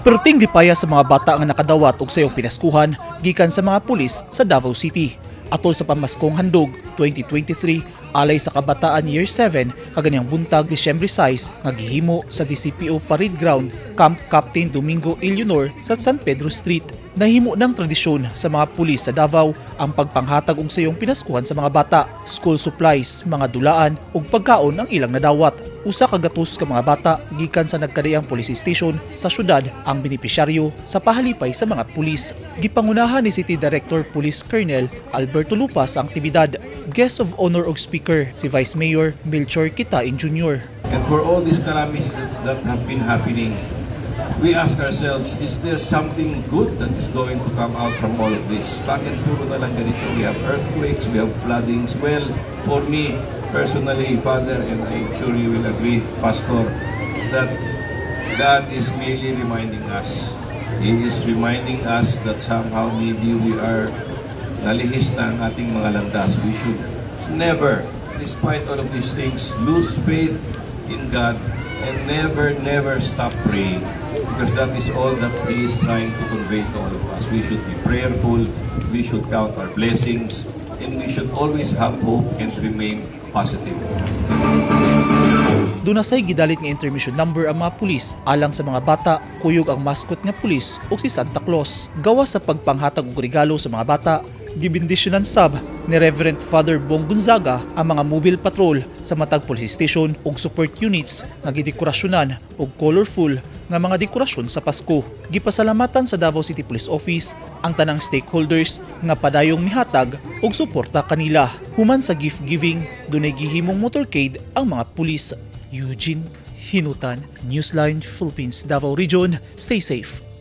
Perting lipaya sa mga bata nga nakadawat og sayong pinaskuhan gikan sa mga pulis sa Davao City. Atol sa Pamaskong Handog 2023 alay sa Kabataan Year 7 kaganihang buntag, Disyembre 6, nga gihimo sa DCPO Parade Ground, Camp Captain Domingo Eleonor sa San Pedro Street. Nahimo ng tradisyon sa mga pulis sa Davao ang pagpanghatag og sayong pinaskuhan sa mga bata. School supplies, mga dulaan ug pagkaon ang ilang nadawat. 100 ka mga bata gikan sa nagkadaiyang police station sa syudad ang benepisyaryo sa pahalipay sa mga pulis. Gipangunahan ni City Director Police Colonel Alberto Lupas ang aktibidad. Guest of honor og speaker si Vice Mayor Melchor Quitain Jr. And for all these calamities that have been happening, we ask ourselves, is there something good that is going to come out from all of this? Bakit puro na lang ganito? We have earthquakes, we have floodings. Well, for me, personally, Father, and I'm sure you will agree, Pastor, that God is merely reminding us. He is reminding us that somehow maybe we are nalihis na ang ating mga landas. We should never, despite all of these things, lose faith in God and never, never stop praying. Because that is all that He is trying to convey to all of us. We should be prayerful, we should count our blessings, and we should always have hope and remain positive. Duna say gidalit nga intermission number ang mga pulis alang sa mga bata, kuyog ang mascot nga pulis ug si Santa Claus. Gawas sa pagpanghatag og regalo sa mga bata, gibendisyonan sab ni Reverend Father Bong Gonzaga ang mga mobile patrol sa matag police station ug support units nga gidekorasyonan og colorful nga mga dekorasyon sa Pasko. Gipasalamatan sa Davao City Police Office ang tanang stakeholders nga padayong mihatag og suporta kanila. Human sa gift giving, dunay gihimong motorcade ang mga pulis. Eugene Hinutan, Newsline Philippines, Davao Region. Stay safe.